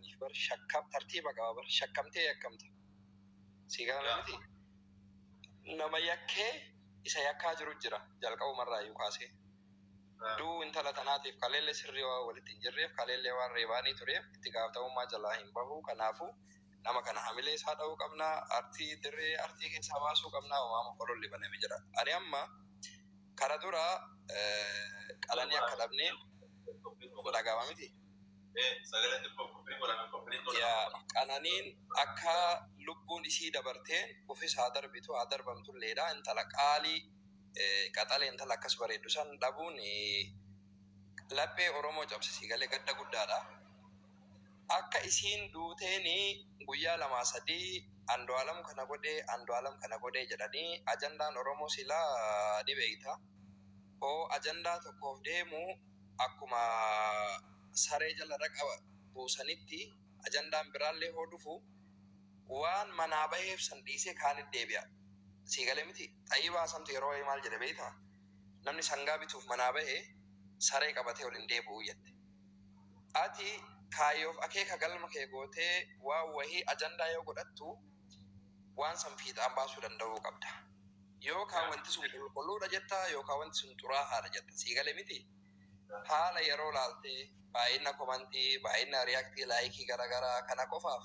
godhaniif bar shakka tartiiba qaba bar shakkamtee yakkamta. Si gala miti. Nama yakkee isa yakkaa jiru jira jalqabumarraa iyyuu kaasee. Du'uu intala tanaatiif kaleellee sirrii waan walitti hin jirreef kaleellee waan reebaanii tureef itti gaafatamummaa jalaa hin bahu. Kanaafuu nama kana hamilee isaa dha'uu qabna. Artii dirree artii keessaa baasuu qabna. Waama kololli baname jira. Ani amma kara dura qalanii akka dhabnee dhaga'ama miti. Yaa qananiin akka lubbuun isii dabarteen ufis haa darbitu haa darbamtulleedha. Intala qaalii qaxalee intala akkas bareeddu san dhabuun laphee Oromoo cabsisii galee gadda guddaadha. Akka isiin duuteen guyyaa lamaa sadii Andu'aalam kana godhee Andu'aalam kana godhee jedhanii ajandaan Oromoo silaa ni beekta. Hoo ajandaa tokkoof deemu akkuma saree jala raqa buusanitti ajandaan biraallee hoo dhufu waan manaa baheef san dhiisee kaanit deebi'a. Sii galee miti xayyibaa samtu yeroo wayii maal jedhe beektaa? Namni sangaa bituuf manaa bahe saree qabatee ol hin deebi'u jette. Ati kaayyoof akeeka galma kee gootee waan wahii ajandaa yoo godhattu waan san fiixaan baasuu danda'uu qabda. Yookaan wanti sun qulqulluudha jetta yookaan wanti sun xuraahaadha jetta. Sii gale miti? Haala yeroo laaltee baay'ina komantii, baay'ina riyaaktii, laayikii garaagaraa kana qofaaf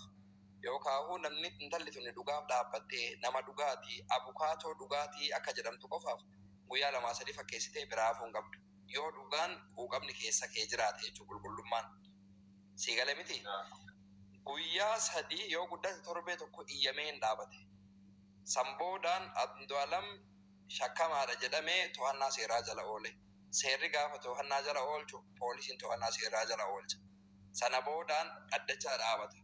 yookaan namni intalli tuni dhugaaf dhaabbattee nama dhugaatii abukaatoo dhugaatii akka jedhamtu qofaaf guyyaa lamaa sadii fakkeessitee biraa hafuu hin qabdu. Yoo dhugaan quuqamni keessa kee jiraate jechuudha qulqullummaan. Sii gale miti? Guyyaa sadii yoo guddate torbee tokko iyyamee hin dhaabate. San boodaan Andu'aalam shakkamaadha jedhamee to'annaa seeraa jala oole. Seerri gaafa to'annaa jala oolchu poolisiin to'annaa seeraa jala oolcha. Sana boodaan dhaddacha dhaabata.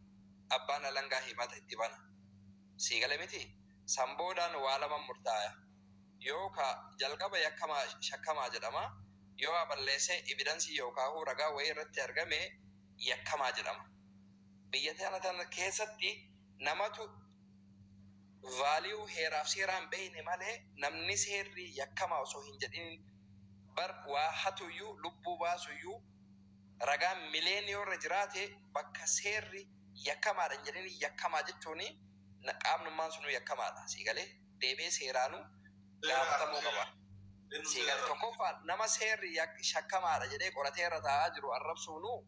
Abbaan alangaa himata itti bana. Sii gale miti? San boodaan waa lama murtaaya. Yookaa jalqaba yakkamaa shakkamaa jedhama. Yoo waa balleesse evidansii yookaan ragaa wayii irratti argame yakkamaa jedhama. Biyya tana tana keessatti namatu value heeraaf seeraan beekne malee namni seerri yakkamaa osoo hin jedhin bar waa hatuyyuu lubbuu baasuyyuu ragaan mileen yoo irra jiraate bakka seerri yakkamaadha hin jedhin yakkamaa jechuun qaamnummaan sunuu yakkamaadha. Sii galee deebi'ee seeraanuu gaafatamuu qaba. Sii galee tokkoffaa nama seerri shakkamaadha jedhee qoratee irra taa'aa jiru arrabsuunuu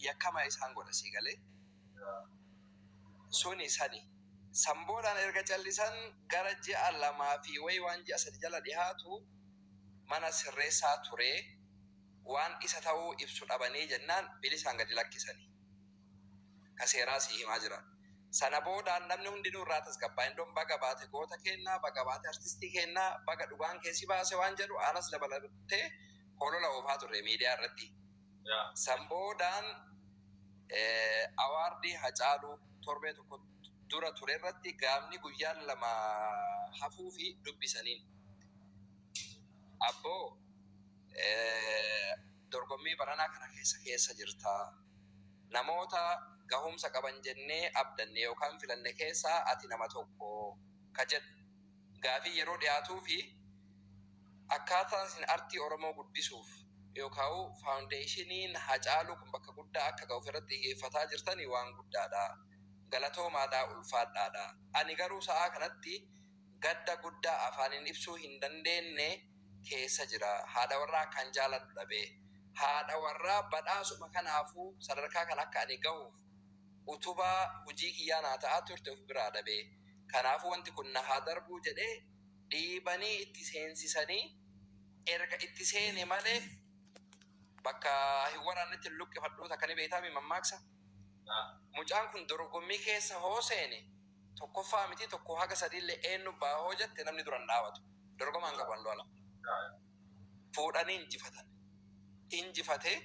yakkamaa isaan godha sii galee. Suni sani. San boodaan erga callisan gara ji'a lamaa fi wayi waan ji'a sadi jala dhihaatu mana sirreessaa ture waan isa ta'uu ibsu dhabanii jennaan bilisaan gadi lakkisanii. Ka seeraa sii himaa jira. Sana boodaan namni hundinuu irraa tasgabbaa'e. Indoon baga baate goota kennaa, baga baate artistii kennaa, baga dhugaan keessi baase waan jedhu anas dabalatee holola oofaa turre miidiyaa irratti. San boodaan awaardii Hacaaluu torbee tokko dura ture irratti gaafni guyyaan lama hafuu fi dubbisaniin. Abboo dorgommii baranaa kana keessa keessa jirta. Namoota gahumsa qaban jennee abdanne yookaan filanne keessaa ati nama tokko ka jedhu. Gaafii yeroo dhiyaatuu fi akkaataan isin artii Oromoo guddisuuf yookaan faawundeeshiniin Hacaaluu kun bakka guddaa akka ga'uuf irratti xiyyeeffataa jirtanii waan guddaadha. Galatoomaadhaa ulfaadhaadha. Ani garuu sa'aa kanatti gadda guddaa afaaniin ibsuu hin dandeenye keessa jira. Haadha warraa akkaan jaaladhu dhabee. Haadha warraa badhaasuma kanaafuu sadarkaa kan akka ani gahuuf utubaa hojii kiyyaa naa ta'aa turte of biraa dhabee. Kanaafuu wanti kun na haa darbuu jedhee dhiibanii itti seensisanii erga itti seene malee bakka hin waraannetti hin luqqifadhu takka ni beektaa mammaaksa. Mucaan kun dorgommii keessa hoo seene tokkoffaa miti tokko haga sadiillee eenyu baa hoo jette namni duran dhaabatu. Dorgomaan qabu Andu'aalam. Fuudhanii injifatan. Injifatee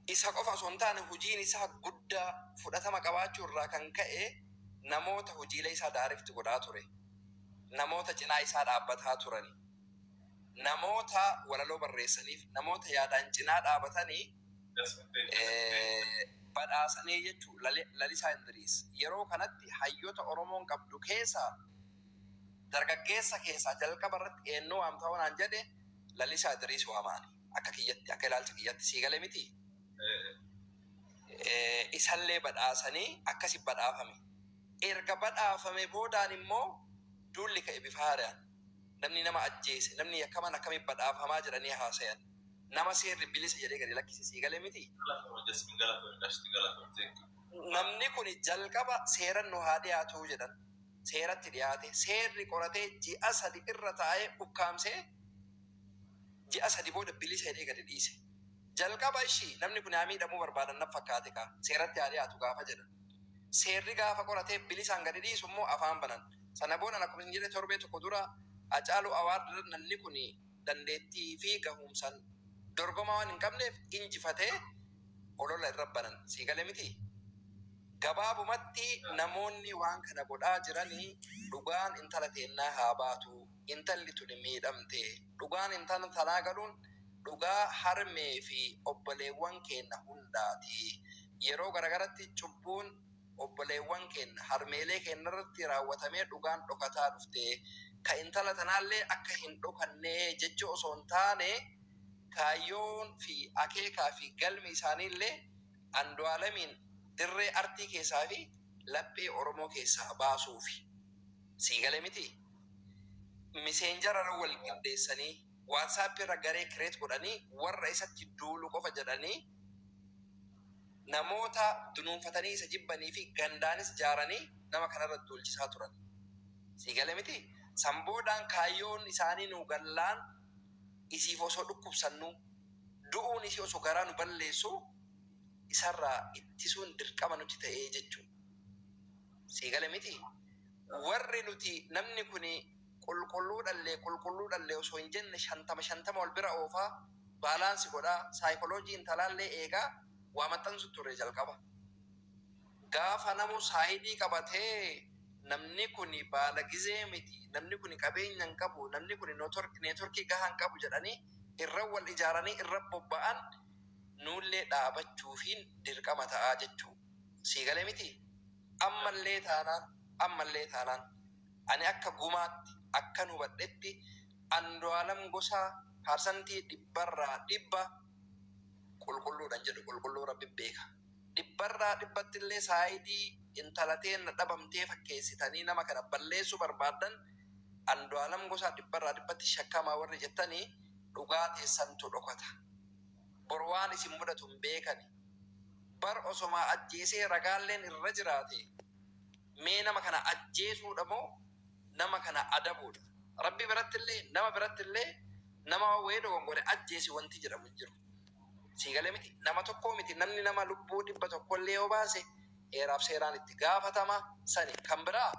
isa qofa osoo hin taane hojiin isaa guddaa fudhatama qabaachuu irraa kan ka'e namoota hojiilee isaa direct godhaa ture. Namoota cinaa isaa dhaabbataa turani. Namoota walaloo barreessaniif, namoota yaadaan cinaa dhaabatanii badhaasanii jechuun Lalisaa Indiriis. Yeroo kanatti hayyoota Oromoon qabdu keessaa dargaggeessa keessaa jalqaba irratti eenyu waamta naan jedhe Lalisaa Indiriis waamaani. Akka kiyyatti, akka ilaalcha kiyyatti sii gale miti. Isallee badhaasanii akkasi badhaafame. Erga badhaafame boodaan immoo duulli ka'e bifa haaraan. Namni nama ajjeese, namni yakkamaan akkamiin badhaafamaa jedhanii haasayan. Nama seerri bilisa jedhee gadi lakkise, sii galee miti. Galatoomi Jasmin, galatoomi qashti, galatoomi, thank you. Namni kun jalqaba seeran nu haa dhiyaatu jedhan. Seeratti dhiyaate, seerri qoratee, ji'a 3 irra taa'ee ukkaamsee, ji'a 3 booda bilisa jedhee gadi dhiise. Jalqaba ishii namni kun haa miidhamuu barbaadan na fakkaate kaa, seeratti haa dhiyaatu gaafa jedhan. Seerri gaafa qoratee bilisaan gadi dhiisu immoo afaan banan. Sana booda, akkuma isin jedhe, torbee tokko dura Hacaaluu Award namni kun dandeettii fi gahumsaan dorgomaa waan hin qabneef injifatee olola irra banan. Sii galee miti. Gabaabumatti namoonni waan kana godhaa jiranii dhugaan intala teennaa haa baatu. Intalli tuni miidhamte. Dhugaan intala tanaa galuun dhugaa harmee fi obboleewwan keenya hundaati. Yeroo garagaratti cubbuun obboleewwan keenya, harmeelee keenya irratti raawwatamee dhugaan dhokataa dhufte. Ka intala tanaallee akka hin dhokannee jechuu osoo hin taane, kaayyoon fi akeekaa fi galmi isaaniillee Andu'aalamiin dirree artii keessaa fi laphee Oromoo keessaa baasuufi. Sii galee miti. Messenger irra wal qindeessanii, WhatsApp irra garee create godhanii, warra isatti duulu qofa jedhanii, namoota dunuunfatanii isa jibbanii fi gandaanis jaaranii nama kanarra duulchisaa turan. Sii galee miti. San boodaan kaayyoon isaanii nu gallaan, isiif osoo dhukkubsannu, du'uun isii osoo garaa nu balleessu, isarraa ittisuun dirqama nuti ta'ee jechuudha. Sii gale miti. Warri nuti namni kun qulqulluu dhallee, qulqulluu dhallee osoo hin jenne, 50 50 wal bira oofaa, balance godhaa, saayikoloojii intalaallee eegaa waa maxxansu ture jalqaba. Gaafa namu side qabatee, namni kun baala gizee miti, namni kun qabeenya hin qabu, namni kun network gahaa hin qabu jedhanii irra wal ijaaranii irra bobba'an, nullee dhaabachuufiin dirqama ta'aa jechuu. Sii galee miti. Ammallee taanaan, ammallee taanaan, ani akka gumaatti akkan hubadhetti, Andu'aalam Gosaa 100% qulqulluudhaan jedhu, qulqulluu Rabbi beeka. 100% illee side intalateen dhabamtee fakkeessitanii nama kana balleessuu barbaaddan, Andu'aalam Gosaa 100% shakkamaa warri jettanii, dhugaa teessantu dhokata. Bor waan isin mudatu hin beekani. Bar osoma ajjeesee ragaalleen irra jiraate, mee nama kana ajjeesuudha moo nama kana adabuudha? Rabbi biratti illee, nama biratti illee, nama wayii dogongore ajjeesi wanti jedhamu hin jiru. Sii galee miti. Nama tokko miti, namni nama lubbuu 100 illee yoo baase heeraaf seeraan itti gaafatama sani. Kan biraa